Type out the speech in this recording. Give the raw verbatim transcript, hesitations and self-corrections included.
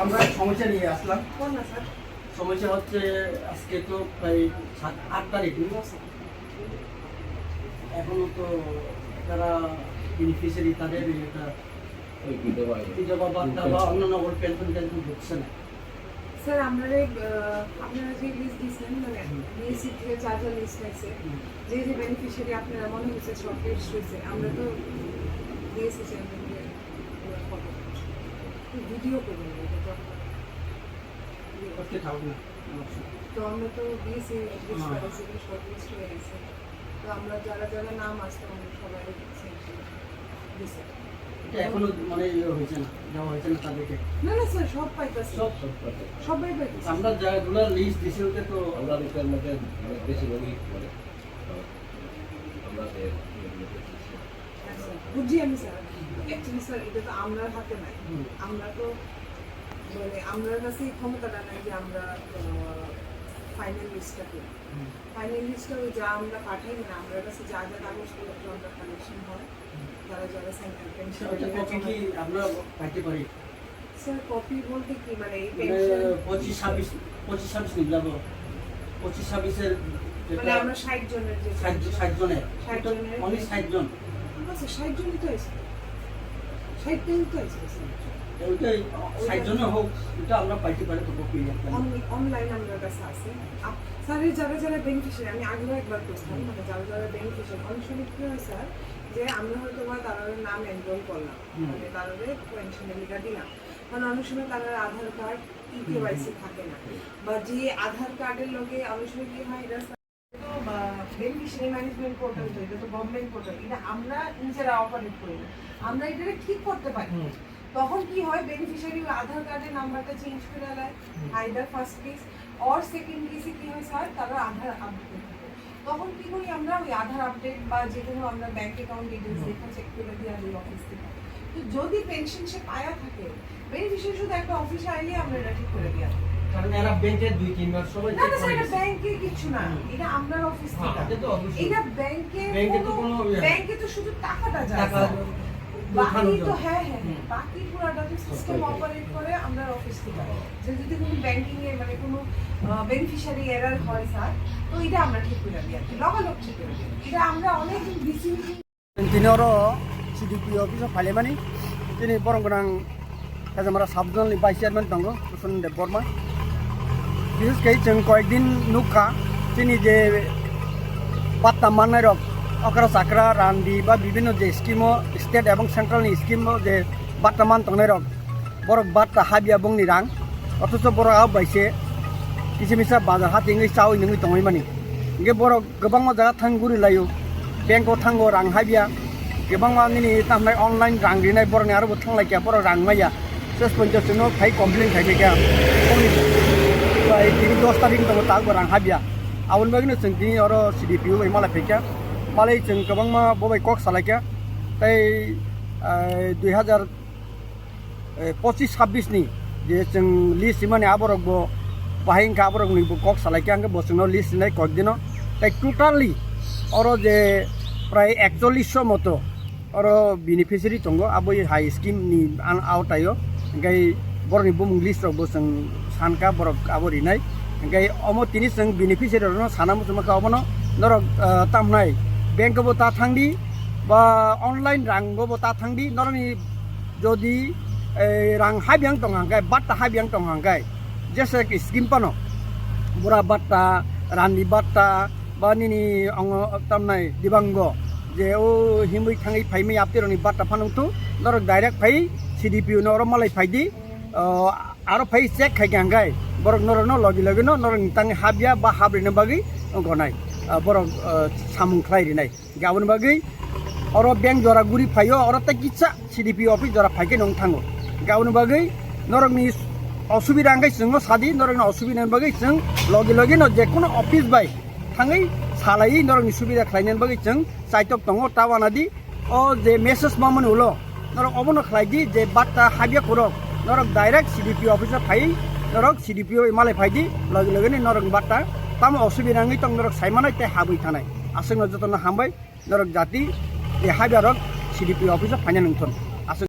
আমরা সমস্যা নিয়ে আসলাম। সমস্যা হচ্ছে, আজকে তো প্রায় সাত আট তারিখ। এখনো তো যারা বেনিফিশিয়ারি, তাদের এটা ওই বিধবা বিধবা ভাতা বা অন্যান্য ওল্ড পেনশন টেনশন ঢুকছে না। স্যার, আমরা, আহ, আপনারা যে লিস্ট দিয়েছেন, মানে, বিএসসি থেকে চার হাজার লিস্ট আছে, যে যে বেনিফিশিয়ারি আপনারা মনে হচ্ছে শর্ট লিস্ট হয়েছে, আমরা তো দিয়েছি চেয়ারম্যানকে। ভিডিও করবেন, এটা তো আপনার ইয়ে। করতে থাকুক না, সমস্যা নেই। তো আমরা তো দিয়েছি, লিস্ট হ্যাঁ। করেছি, শর্ট লিস্ট হয়ে গেছে। তো আমরা যারা যারা নাম আসতো, আমরা সবাই সেন্ড করে দিয়েছি। এটা এখনো মানে ইয়ে হয়েছে না, দেওয়া হয়েছে না তাদেরকে? না, না স্যার, সব পাইতেছে। সব, সব পাইতেছে। সবাই পাইতেছে। আমরা যাগুলো লিস্ট দিছি, ওকে তো আমরা লিস্টের মধ্যে মানে বেশিরভাগই মানে আমরা যে ইয়েগুলো দিচ্ছি। আচ্ছা, বুঝছি আমি স্যার। অ্যাকচুয়ালি স্যার, এটা তো আমরার হাতে নাই। হুম। আমরা তো, মানে, আমরার কাছে এই ক্ষমতাটা নাই যে আমরা, আহ, ফাইনাল লিস্টটা করি। হুম। ফাইনাল লিস্টটা ওই যা আমরা পাঠাই, মানে, আমরার কাছে যা যা কাগজপত্র আমরা কালেকশন হয়, হুম। যারা যারা সেন্টার স্যার, ওটা কপি কি আমরা পাইতে পারি? স্যার, কপি বলতে কি, মানে, এই মানে, পেনশন? পঁচিশ ছাব্বিশ, পঁচিশ ছাব্বিশ নিয়ে যাবো। পঁচিশ ছাব্বিশের যেটা মানে, আমরা ষাট জনের যে ষাট জন, ষাট জনের। ষাট ওটা জনের। Only ষাট জন। না স্যার, ষাট জনই তো আছে। ষাট জনই তো আছে স্যার। ওইটাই, ষাট জনে হোক, এটা আমরা পাইতে পারি তো কপি একটা। অন-, অনলাইন আমার কাছে আছে। আপ-, স্যার, এই যারা যারা বেনিফিশিয়ারি, আমি আগেও একবার করছিলাম, মানে, যারা যারা বেনিফিশিয়ারি, অনেক সময় কি হয় স্যার, যে আমরা হয়তো বা তার নাম এনরোল করলাম, হুম। মানে, তার পেনশনের লিগা দিলাম, মানে, অনেক সময় তার আধার কার্ড, হুম, ইকেওয়াইসি হুম। থাকে না, হুম। বা যে আধার কার্ডের লগে অনেক সময় কি হয়, এটা তো, বা, বেনিফিশিয়ারি ম্যানেজমেন্ট পোর্টাল তো, এটা তো গভর্নমেন্ট পোর্টাল, এটা আমরা নিজেরা অপারেট করি না। আমরা এটা ঠিক করতে পারি। হুম। তখন কি হয়, বেনিফিশিয়ারি আধার কার্ডের নাম্বারটা চেঞ্জ করে দেয়, হুম। Either first case or second কেসে কি হয় স্যার, তারা আধার আপডেট করতে পারে। তখন কি করি আমরা, ওই আধার আপডেট বা যে কোনো আমরা ব্যাংক অ্যাকাউন্ট ডিটেলস হুম। লেখা চেক করে দিয়ে আর ওই অফিস থেকে। তো যদি পেনশন সে পায়া থাকে, বেনিফিশিয়ারি শুধু একটা অফিসে আইলে আমরা এটা ঠিক করে দিয়ে আসবো। কারণ এরা ব্যাংকে দুই তিনবার সবাই না, চেক না, করে স্যার, এটা গেছে। ব্যাংকে কিচ্ছু না, হুম। এটা আমরার অফিস হ্যাঁ, থেকে। এটা তো অফিস। এটা ব্যাংকে ব্যাংকে তো কোনো, কোনো ইয়ে না। ব্যাংকে তো শুধু টাকাটা যায়, টাকা স্যার। উঠানোর বাকি তো, জন্য। হ্যাঁ, হ্যাঁ, হুম। বাকি পুরাটা তো সিস্টেম অপারেট করে আমরার অফিস থেকে। হুম। যে যদি কোনো ব্যাংকিং এ, মানে, কোনো, আহ, বেনিফিশিয়ারি এরর হয়, স্যার, তো এটা আমরা ঠিক করে দিই আর কি, লগালগ ঠিক করে দিই। এটা আমরা অনেক দিন দিছি। Tini oro C D P office o phaimani, tini borok gwnang Hajamara sub zonal ni vice chairman tongo, Kusun Debbarma. Bises khe chwng koyekdin nukha, chini je batta mannai rok, okra chakra, randi ba bibhinno je scheme o, state ebong central ni scheme o je batta man tongnai rok, borok batta habya bongni rang, othocho borok abo bai se kisa misa bazar hati wngwi chaui nungwi tongwi mani. Hingke borok kwbangma jaga thang guri laio, bank o thango rang habya, kwbangma nini tamhinai online rang rinai borokni aro bo thang lai kha, borok rang maya, ses ponchas no khai complain khai kha, bongni bai tini dos tarik tongo tabuk bo rang habya, aboni bagwi no chwng tini oro C D P O bai malai phai kha, malai chwng kwbangma bo bai kok salai kha, tei, eh, dui hazar eh, pochis sabbis ni je chwng list rimani aborok bo bahai wngkha, aborok ni bo kok salai kha, hwnkhe bo chwngno list rinai kok dino. Tai totally oro je prai ekchollish moto oro beneficiary tongo, abo hai scheme ni an-, aotai o. Hwnkhe borok ni bumung list rok bo chwng sankha, borok abo rinai. Hwnkhe omo tini chwng beneficiary rok no sana muchungma kha, obono norok, eh, tamnai bank o bo ta thangdi ba online rang o bo ta thangdi, norok ni jodi, eh, rang habyang tong hangkai, batta habyang tong hangkai, jesa ki scheme pano, bura batta, rani batta, ba nini ongo tamnai dibango, je o himui thangwi phaimai aptironi batta phanung tu, norok direct phai C D P O no oro malai phaidi, o, aro phai check khai hangkai, borok norok no logi logi no norok ni tangni habya ba habrina bagwi gonai, ah, borok, ah, samung khlai rinai. Hingke aboni bagwi oro bank jora guri phaio, oro tei kisa C D P office jora phaikhe nwng thango. Hingke aboni bagwi norokni osubida hingke chwngno sadi, norokni osubidani bagwi chwng logi logi no jekono office bai thangwi salaiwi norokni subida khlainani bagwi chwng chaitok tongo. Ta wanadi o je message mamani ulo norok obono khlaidi je batta habya kurok norok direct C D P office o phai norok C D P o malai phaidi logi logi ni norokni batta tamo osubida wngwi tong norok saimanai tei habwi thanai. Aswkno jotono hambai. Norok jati, e, haibya rok C D P office o phaina nungthun.